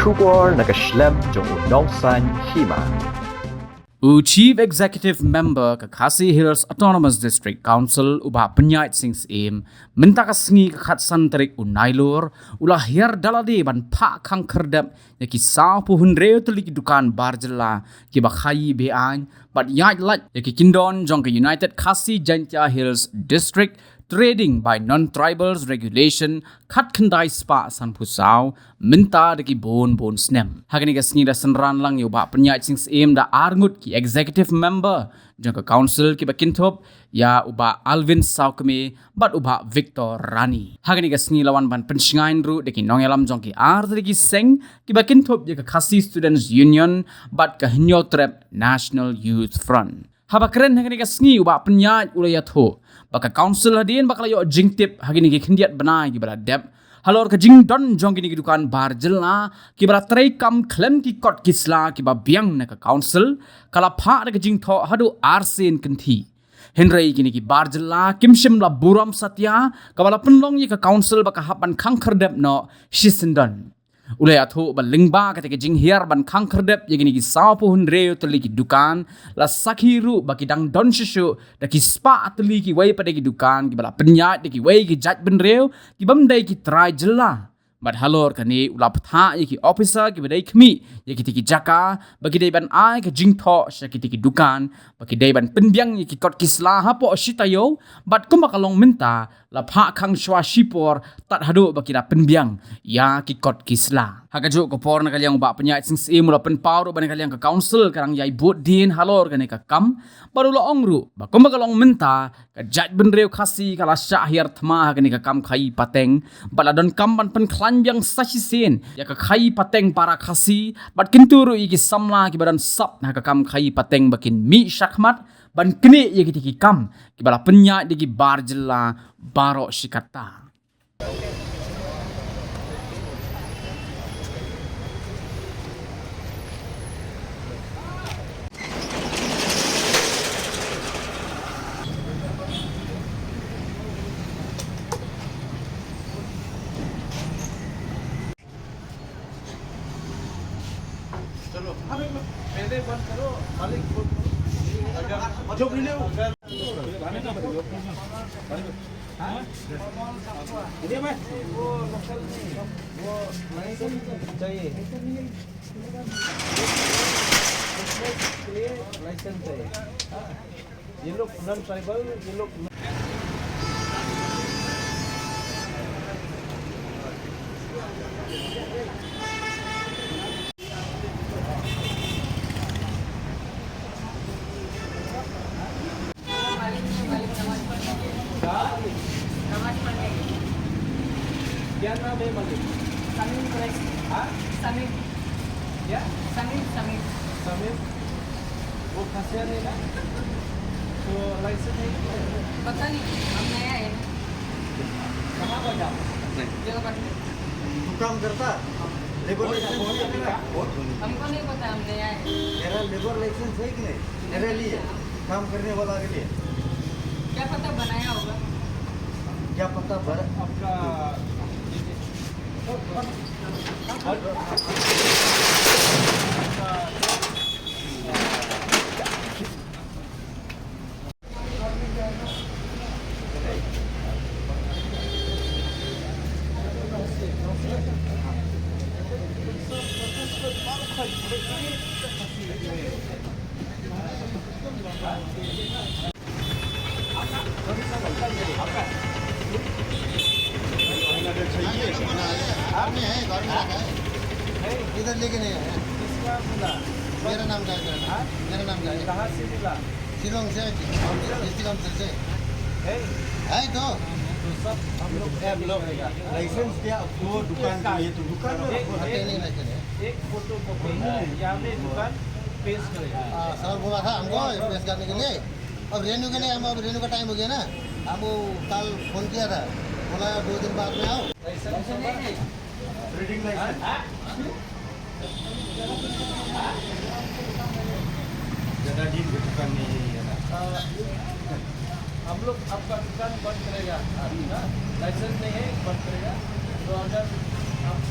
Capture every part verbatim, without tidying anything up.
Khubor na ka shlem jong u Nongsaiñ Hima. U Chief Executive Member ka Khasi Hills Autonomous District Council, u Bah Pynïaid Sing Syiem, mynta ka sngi ka khatsan tarik u Nailur, u la hiar da lade ban phah khang khyrdep ïa ki sawphew hynriew tylli ki dukan bar jylla kiba khaïi be-aiñ bad ïaid lait ïa ki kyndon jong ka United Khasi Jaintia Hills District Trading by Non-Tribals Regulation khatkhyndai spah sanphew saw mynta da ki bun bun snem. Ha kane ka sngi la synran lang ïa u Bah Pynïaid Sing Syiem da ar ngut ki executive member jong ka council kiba kynthup ïa u Bah Alvin Sawkmie bad u Bah Victor Rani. Ha kane ka sngi la wan ban pynshngaiñ ruh da ki nongïalam jong ki artylli ki seng kiba kynthup ïa ka Khasi Students Union bad ka Hynñiewtrep National Youth Front. Haba kren ha kane ka sngi u Bah Pynïaid u la ïathuh ba ka council hadien ba ka la ïoh jingtip ha kine ki khyndiat bnai kiba la dep halor ka jingdon jong kine ki dukan bar jylla kiba la treikam khlem ki kot ki sla kiba biang na ka council, ka la phah da ka jingthoh haduh arsien kynthih. Hynrei kine ki bar jylla kim shym la burom satia, kaba la pynlong ïa ka council ba ka hap ban khang khyrdep noh shisyndon. U la ïathuh ba lyngba kata ka jinghiar ban khang khyrdep ïa kine ki sawphew hynriew tylli ki dukan, la sakhi ruh ba ki dang don shuh shuh da ki spah tylli kiwei pat de ki dukan kiba la pynïaid da kiwei ki jaitbynriew kibym dei ki trai jylla. Bad halor kane u la bthah ïa ki officer kiba dei khmih ïa kita ki jaka ba ki dei ban ai ka jingthoh sha kita ki dukan ba ki dei ban pynbiang ïa ki kot ki sla hapoh shi taïew, bad kumba ka long mynta la phah khang shuwa shipor tad haduh ba ki la pynbiang ïa ki kot ki sla. Ha kajuh ka por na ka liang u Bah Pynïaid Sing Syiem u la pynpaw ruh ba na ka liang ka council ka dang ïai bud dien halor kane ka kam, bad u la ong ruh ba kumba ka long mynta ka jaitbynriew Khasi ka la shah hiar thma ha kane ka kam khaïi pateng, bad la donkam ban pynkhlaiñ biang sa shisien ïa ka khaïi pateng para Khasi, bad kyntu ruh ïa ki samla kiba don sap ha ka kam khaïi pateng ba kin mih shakhmat ban knieh ïa kita ki kam kiba la pynïaid da ki bar jylla baroh shi katta. चलो, पहले बंद करो, मालिक फोन करो। अगर जो मिले वो। हाँ? ये भाई, वो लोकल नहीं, वो लाइसेंस चाहिए। बिजनेस के लिए लाइसेंस चाहिए। ये लोग नॉन ट्राइबल, ये लोग क्या नाम है मालिक? समीम कुरैशी। हाँ? समीम। क्या? समीम, समीम। समीम? वो फंसे नहीं ना? तो लाइसेंस है कि नहीं? पता नहीं, हम नया है ना। कहाँ का काम? नहीं। जगह पर। तू काम करता? लेबर लाइसेंस है कि नहीं? हमको नहीं पता, हम नया है। तेरा लेबर लाइसेंस है कि नहीं? तेरे लिए, काम करने वाला के लिए। क्या पता बनाया होगा। क्या पता बना- आपका इधर लेके नहीं आया। मेरा नाम का है, मेरा नाम का है। कहाँ से मिला? शिलोंग से, डिस्ट्रिक्ट काउंसिल से। है? है तो। तो सब हम लोग, हम लोग लाइसेंस क्या? वो दुकान के लिए तो दुकान में एक, रखो। एक, नहीं, लाइसेंस है। एक फोटो कॉपी यहाँ पे दुकान पेश करेगा। हाँ, सर बोला था हमको पेश करने के लिए। अब रेन्यू के लिए हम, अब रेन्यू का टाइम हो गया ना। हमको कल फोन किया था, बोला दो दिन बाद में आओ। लाइसेंस नहीं, नहीं। Reading licence. ज़्यादा दिन की दुकान नहीं है ये ना। अ, हम लोग आपका दुकान बंद करेगा, हाँ, लाइसेंस नहीं है, बंद करेगा। तो अगर आप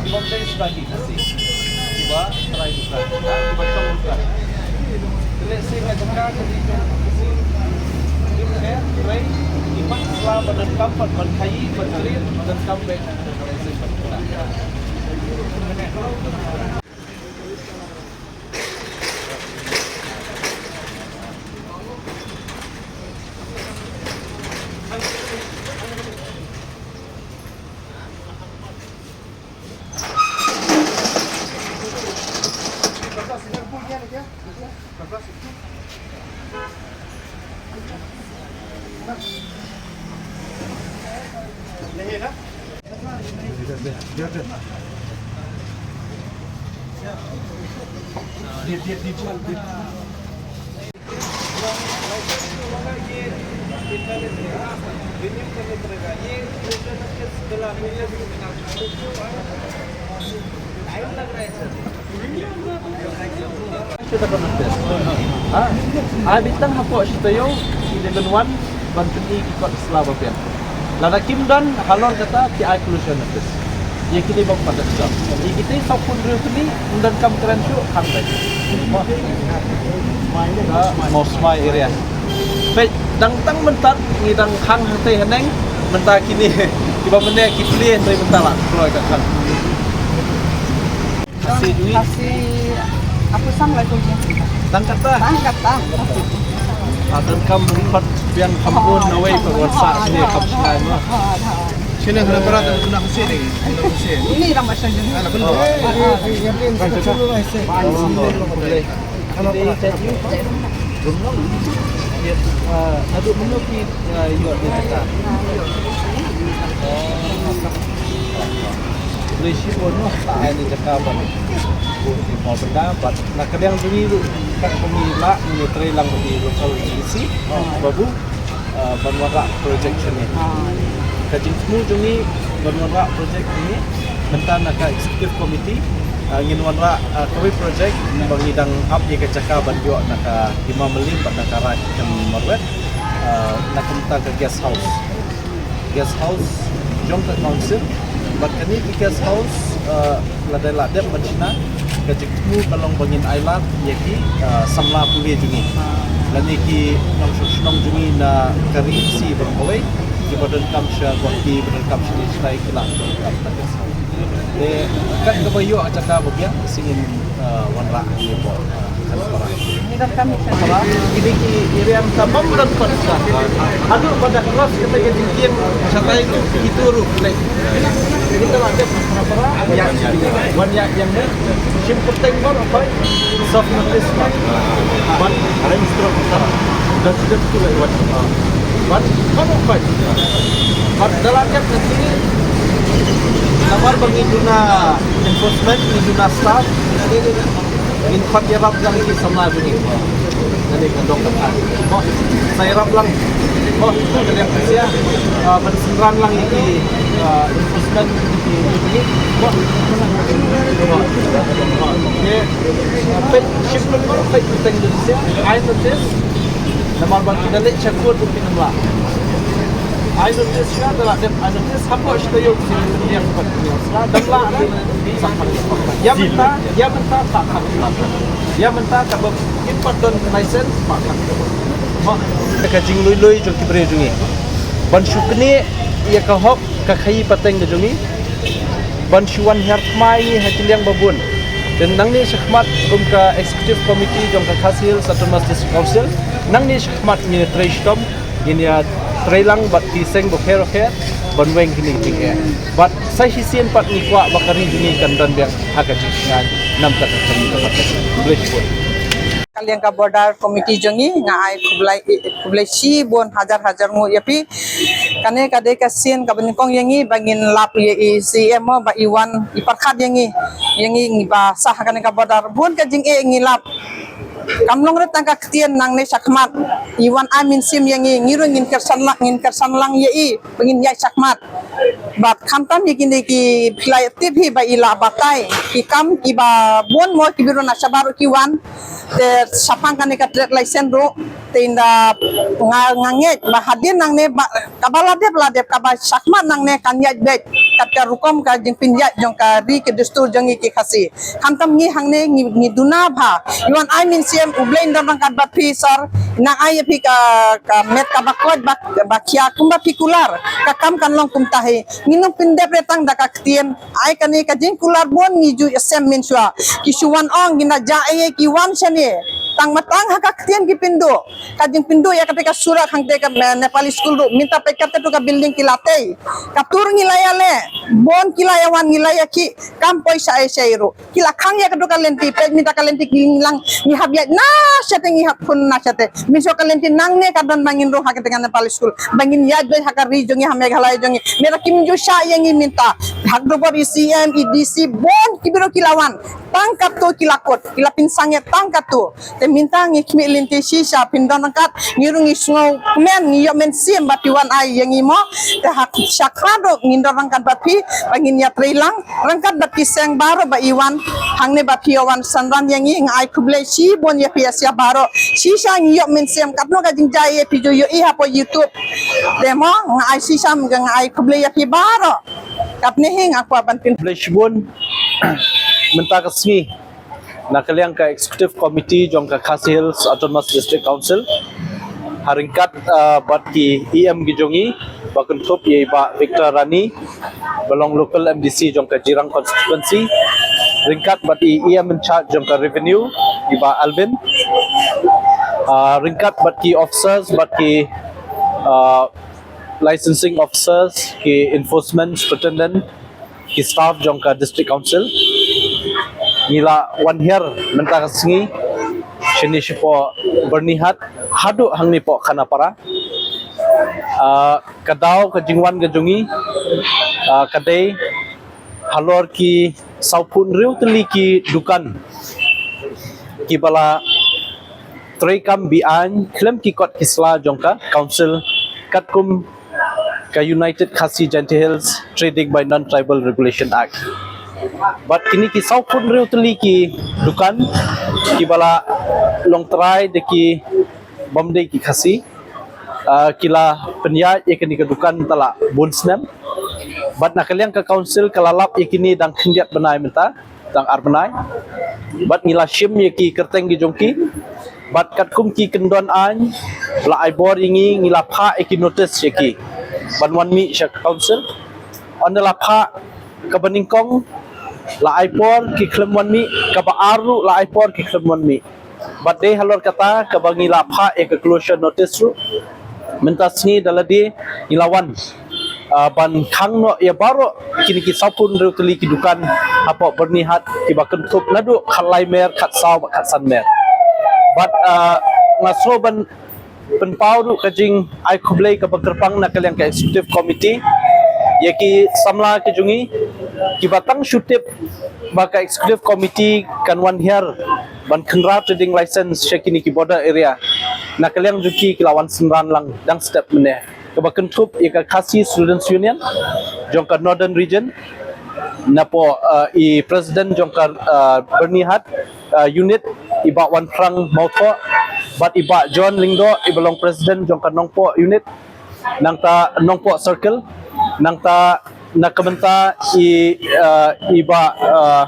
Bym dei shuh ki Khasi kiba trai dukan, kiba shong dukan. Te lehse ka jaka ka dei jong ki Khasi. Kim dei, trai, ki mat sla ba donkam pat ban khaii, ban treat, ba donkam bad. Ai beit tang hapoh shi taïew, shi eleven one, ban pyni ki kot sla ba biang. Lada kim don halor kata, ki ai closure notice. Ïa kine bym pat da sdang. Ïa kine sawphew hynriew tylli, ym donkam kren shuh, khang beit. Ka Mawsmai area. Peit, dang tang mynta ngi dang khang hangtei haneng, mynta kine kiba mynne ki plie hynrei mynta la kloi ka khang. Khasi dui. Khasi, apa sang lai ko je? Tang kata. Tang kata. Khasi. Adan kam pat biang kampun nawei ko wasa sini kam singai ma. Sini kena parat dan kena Khasi ni. Kena Khasi. Ini nama saja. Alah, benar. Naduh mynno ki ïoh ïa kata? Khublei shibun noh, ta ai ïa kata ban bun ki mawbynda bad na ka liang jong ngi ruh, kat ba ngi lah, ngi trei lang bad ki local agency ba bun ban wanrah project shane. Ka jingthmu jong ngi ban wanrah project jong ngi, mynta na ka executive committee ngin wanrah kawei project ba ngi dang ap ïa ka jaka ban ïoh na ka Hima Mylliem bad na ka Raid Camp Marwet, na ka bynta ka guest house. Guest house jong ka council. Bad kane ka guest house, lada la dep ban shna, ka jingthmu ka long ba ngin ailad ïa ki samla pule jong ngi, lane ki nongshong shnong jong ngi na ka ri Khasi baroh kawei, kiba donkam sha Guwahati, ba donkam sha Mumbai, ki la donkam ta guest house. Te kat kaba ïoh jaka ba biang, sngewbha wanrah ïa ka. Kine ki area ka bym don pat ka. Haduh ba da cross kata ka jingkieng shatai tu, itu ruh leh. Kita la dep para para ïa wan ïa ïeng ne. Shim kyrteng baroh pat. Serve notice pat. Ban rem stroke ka. Da dep tu leh wan. Ban baroh pat. Ban da la dep nanti. Namar ba ngi duna enforcement, ngi duna staff. Ngin khot ïarap lang ki samla jong ngi. Ngan ïa ka dong ka thang. Mo, sa ïarap lang. Mo, ka dei ka sia. Ban synran lang ïa ki enforcement ki jong ngi. Mo. Mo. Mo. Ye. Peit shim peit mo, peit peit teng jong sia. Ai notice. Namar ba ki da leit sha court ruh phin ym lah. Ai notice sha, da la dep ai notice, hapoh shi taïew ki pynbiang pat ki ïa sla, dang lah. Ïa mynta, ïa mynta pat pat. Ïa mynta kaba kim pat don license pat pat. Mo. Ka jinglui lui jong ki briew jong ngi ban shu knieh ïa ka hok ka khaïi pateng ka jong ngi. Ban shu wan hiar thma ïa ngi ha ki liang ba bun. Te nangne shakhmat kum ka executive committee jong ka Khasi Hills Autonomous District Council, nangne shakhmat ngin ïa trei shitom, ngin ïa trei lang bad ki seng bapher bapher ban weng kine ki jingeh. Bad sa shisien pat ngi kwah ba ka ri jong ngi kan don biang ha ka jingshngaiñ na ka bynta ka ri ka pateng. Khublei shibun. Ka liang ka border committee jong ngi, nga ai khublei, khublei shibun hajar hajar nguh ïa phi. Kane ka dei ka sien kaba nyngkong ïa ngi ba ngin lap ïa i C M mo, ba i wan i pyrkhat ïa ngi, ïa ngi ngi ba sah kane ka border. Bun ka jingeh ngi lap. Kam long re tang ka ktien nangne shakhmat. I wan ai mynsiem ïa ngi, ngi ruh ngin kyrsan lang, ngin kyrsan lang ïa i ba ngin ïaid shakhmat. Bad khamtam ïa kine ki phi la tip hi ba i la batai ki kam kiba bun mo, ki briew na shabar ruh ki wan. Te shaphang kane ka trade license ruh, te ynda nga, nga ngeit ba hadien nangne ba kaba la dep la dep, kaba shakhmat nangne kan ïaid beit. kat ka rukom ka jingpynïaid jong ka ri ka dustur jong ngi ki Khasi. Khamtam ngi hangne ngi, ngi duna bha. Ïa wan ai mynsiem, U Blei un don ryngkat bad phi sir. Nang ai ïa phi ka, ka met kaba koit ba, ba khia kumba phi kular. Ka kam kan long kumta hi. Ngin ym pyndep re tang da ka ktien. Ai kane ka jingkular bun ngi ju ïashem mynshuwa. Ki shu wan ong ngi na ja ei ei ki wan shane. Tang ma tang ha ka ktien ki pynduh. Ka jingpynduh ïa kata ka surok hangta ka, eh, Nepali school ruh. Mynta peit kata tu ka building ki la tei. Ka tur ngi la ïa leh. Bun ki la ïa wan ngi la ïa ki. Kam poi sha ei sha ei ruh. Ki la khang ïa kata ka lynti, peit mynta ka lynti ki ngi lang, ngi hap ïaid na shate, ngi hap khun na shate. Mynshuwa ka lynti nangne ka don ba ngin rung ha kata ka Nepali school. Ba ngin ïaid beit ha ka ri jong ngi ha Meghalaya jong ngi. Mynta kim ju shah ïa ngi mynta. Hak dubor i C M, i D C, bun ki briew ki la wan. Tang katto ki la kut, ki la pynsangeh tang katto. Te mynta ngi khmih lynti shisha phin don ryngkat, ngi rung ngi sngew kmen, ngi ïoh mynsiem ba phi wan ai ïa ngi mo. Te ha sha khmat ruh ngin don ryngkat bad phi, ba ngin ïatrei lang ryngkat bad ki seng baroh ba i wan hangne ba phi ïa wan synran ïa ngi, nga ai khublei shibun ïa phi ïa sha baroh. Shisha ngi ïoh mynsiem katno ka jingjia ïa phi ju ïohi hapoh YouTube. Te mo nga ai shisha nga ai khublei ïa phi baroh. Katne hi nga kwah ban pyn- Khublei shibun. Mynta ka sngi na ka liang ka Executive Committee jong ka Khasi Hills Autonomous District Council, ha ryngkat, ah, bad ki E M ki jong ngi, ba kynthup ïa i Bah Victor Rani, ba long local M D C jong ka Jirang constituency, ryngkat bad i E M in charge jong ka Revenue, i Bah Alvin, ah, ryngkat bad ki officers, bad ki, ah, licensing officers, ki enforcement superintendent, ki staff jong ka District Council. Ngi la wan hiar mynta ka sngi shane shapoh Byrnihat haduh hangne poh Khanapara. Ah, ka daw ka jingwan ka jong ngi, ah, ka dei halor ki sawphew hynriew tylli ki dukan kiba la treikam be-aiñ khlem ki kot ki sla jong ka Council, katkum ka United Khasi Jaintia Hills Trading by Non-Tribal Regulation Act. Bad kine ki sawphew hynriew tylli ki dukan kiba la long trai da ki bym dei ki Khasi, ah, ki la pynïaid ïa kine ki dukan tang la bun snem. Bad na ka liang ka Council ka la lap ïa kine dang khyndiat bnai mynta, dang ar bnai. Bad ngi la shim ïa ki kyrteng ki jong ki. Bad katkum ki kyndon aiñ, la ai bor ïa ngi, ngi la phah ïa ki notice ïa ki ban wan mih sha Council. Ynda la phah kaba nyngkong, la ai por ki khlem wan mih, kaba ar ruh la ai por ki khlem wan mih. Bad dei halor kata kaba ngi la phah ïa ka closure notice ruh. Mynta sngi da lade ngi la wan, ah, ban khang noh ïa baroh kine ki sawphew hynriew tylli ki dukan hapoh Byrnihat kiba kynthup naduh khatlai mer, khatsaw bad khatsan mer. Bad, ah, nga sngew ban pynpaw ruh ka jingai khublei kaba kyrpang na ka liang ka Executive Committee ïa ki samla ki jong ngi kiba tang shu tip ba ka Executive Committee kan wan hiar ban khynra trading license sha kine ki border area. Na ka liang jong ki ki la wan synran lang dang step mynne. Kaba kynthup ïa ka Khasi Students Union jong ka Northern Region, napoh, ah, i President jong ka, ah, Byrnihat, ah, Unit, i Bah Wanphrang Mawthoh, bad i Bah John Lyngdoh, iba long President jong ka Nongpoh Unit, nangta Nongpoh Circle, nangta na ka bynta i, ah, i Bah, ah,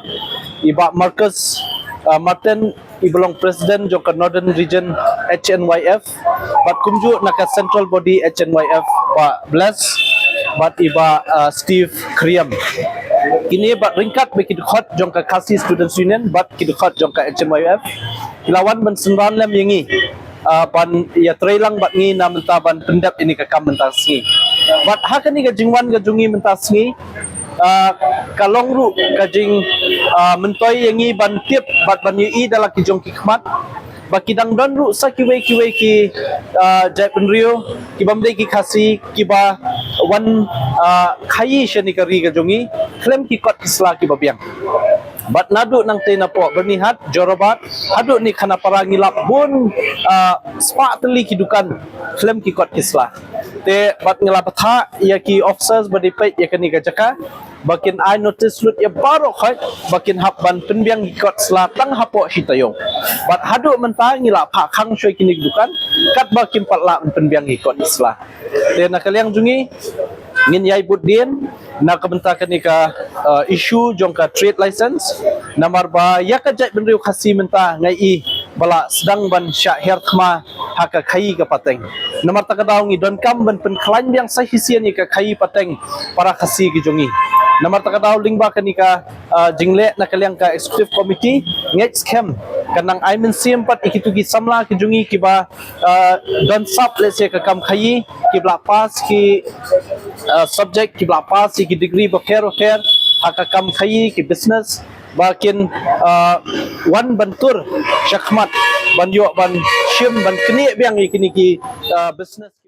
i Bah Marcus, ah, Martin, iba long President jong ka Northern Region H N Y F, bad kumjuh na ka Central Body H N Y F, Bah Bless, bad i Bah, ah, Steve Khriam. Kine bad ryngkat bad ki dkhot jong ka Khasi Students Union bad ki dkhot jong ka H N Y F ki la wan ban synran lem ïa ngi, ah, ban ïatrei lang bad ngi na mynta ban pyndep ïa kane ka kam mynta sngi. Bad ha kane ka jingwan ka jong ngi mynta sngi, ah, ka long ruh ka jing, ah, myntoi ïa ngi ban tip bad ban ïohi da la ki jong ki khmat ba ki dang don ruh sa kiwei kiwei ki, ah, jaitbynriew ki bym dei ki Khasi kiba wan, ah, khaii sha kane ka ri ka jong ngi khlem ki kot ki sla kiba biang. Bad naduh nangtei napoh Byrnihat, Jorabat, haduh kane Khanapara ngi lap bun, ah, spah tylli ki dukan khlem ki kot ki sla. Te bad nga la bthah ïa ki officers ba dei peit ïa kane ka jaka ba kin ai notice lut ïa baroh khoit ba kin hap ban pynbiang ki kot sla tang hapoh shi taïew. Bad haduh mynta ngi la phah khang shuwa ïa kine ki dukan katba kim pat lah ban pynbiang ki kot sla. Te na ka liang jong ngi Ngin ïai bud dien na ka bynta kane ka, uh, issue jong ka trade license. Namar ba ïa ka jaitbynriew Khasi mynta nga i ba la sdang ban shah her thma ha ka khaïi ka pateng. Namar kata ka daw ngi donkam ban pynkhlaiñ biang sa shisien ïa ka khaïi pateng para Khasi ki jong ngi. Namar kata ka daw lyngba kane ka, uh, jingleh na ka liang ka executive committee, ngeit skhem kan nang ai mynsiem pat ïa kito ki samla ki jong ngi kiba, uh, don sap lehse ka kam khaïi, kiba la pass ki, uh, subject, kiba la pass ïa ki degree bapher bapher ha ka kam khaïi, ki business, ba kin, uh, wan ban tur shakhmat ban ïoh ban shim ban knieh biang ïa kine ki, uh, business.